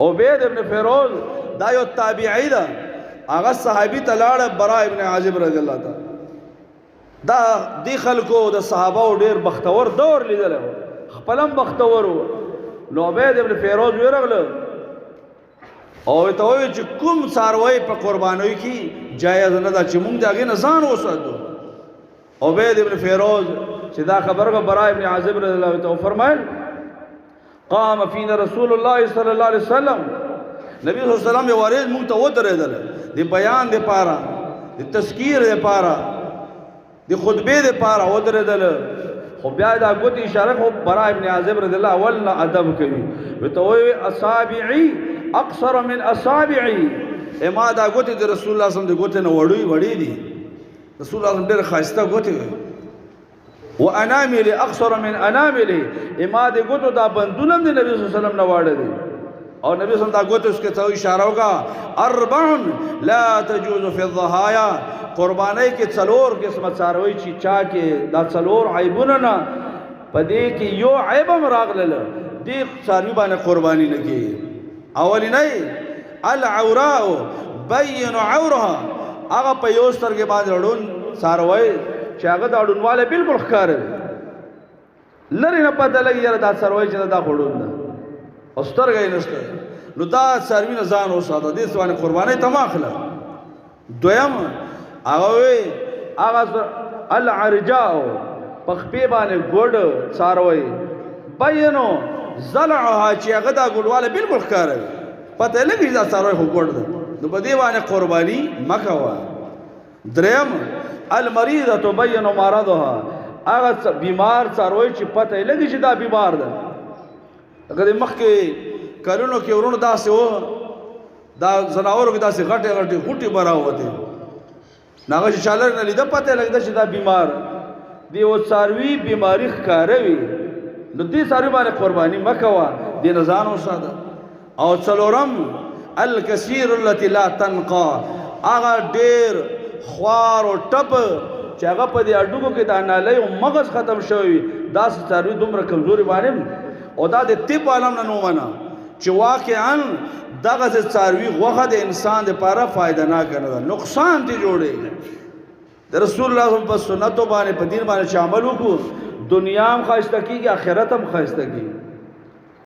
عبید ابن فیروز دا یو تابعی ده، هغه صحابي ته لاړ برا ابن عازب رضی الله تعالی. دا دی خلکو د صحابه ډیر بختور دور لیدل، خپلم بختور. نو عبید ابن فیروز ورغله او ته وایي چې کوم څاروی په قربانۍ کې جایز نه ده چې مونږ د هغې نه ځان وساتو. عبید ابن فیروز چې دا خبره برا ابن عازب رضی الله عنه فرمایل، قام فینا رسول الله صلی الله علیه وسلم، نبی صلی الله علیه وسلم یو ورځ مونږ ته ودرېدل د بیان د پاره، د تذکیر د پاره، د خطبې د پاره ودرېدل. خو بیا دا ګوتې اشاره خو برا ابن عازب رضی الله اول نه ادب کوي، ورته وایي اصابعي اقصر من اصابعي، اما دا ګوتې د رسول الله صلی الله علیه وسلم د ګوتې نه وړې وړې دي. رسول الله صلی الله علیه وسلم ډېر ښایسته ګوتې وي. وانامل اقصر من انامل، اما د ګوتو دا بندونه د نبی صلی الله علیه وسلم نه واړه دي. او نبی صلی الله علیه وسلم دا ګوتو اس کې ته اشاره وکړه، اربع لا تجوز فی الضحايا، قربانۍ کې څلور قسمه څاروي چې چا کې دا څلور عیبونه نه په دې کې یو عیب هم راغلل، دې څاروي باندې قرباني نه کېږي. اولنی العوراء بین عورها، هغه په یو سترګې باندې ړوند څاروی چې هغه د ړوندوالی بالکل ښکاره وي، لرې نه پته لګي یاره دا څاروی چې دا خو ړوند ده او سترګه یې نشته، نو دا څاروي نه ځان وساته، دې څه باندې قربانۍ ته مه اخله. دویم هغه وی هغه العرجاء، په خپې باندې ګوډ څاروی، بینو زلعها، چې هغه دا ګوډواله بالکل ښکاره وي، پته یې لګي دا څاروی خو ګوډ ده، نو په دې باندې قرباني مه کوه. دریم المریضه تبین مرضها، هغه بیمار څاروی چې پته یې لګي چې دا بیمار ده. لکه د مخکې کلونو کې ورونو داسې و، دا ځناورو کې داسې غټې غټې غوټې به راووتې، نو هغه چې چا لرې نه لیده پته یې لګېده چې دا بیمار دی. یو څاروي بیماري ښکاره وي، نو دې څاروي باندې قرباني مه کوه، دې نه ځان وساته. او څلورم الکثیر التي لا تنقا، هغه ډېر خوار او ټپ چې هغه په دې هډوکو کې دا نالۍ او مغز ختم شوی وي، داسې څاروي دومره کمزوري باندې، او دا د طب عالم نه ومنه چې واقعا دغسې څاروي غوښه د انسان دپاره فایده ناکه نه ده، نقصان ترې جوړېږي. د رسول الله صلی الله علیه وسلم په سنتو باندې په دین باندې چې عمل وکړو، دنیا هم ښایسته کېږي، آخرت هم ښایسته کېږي.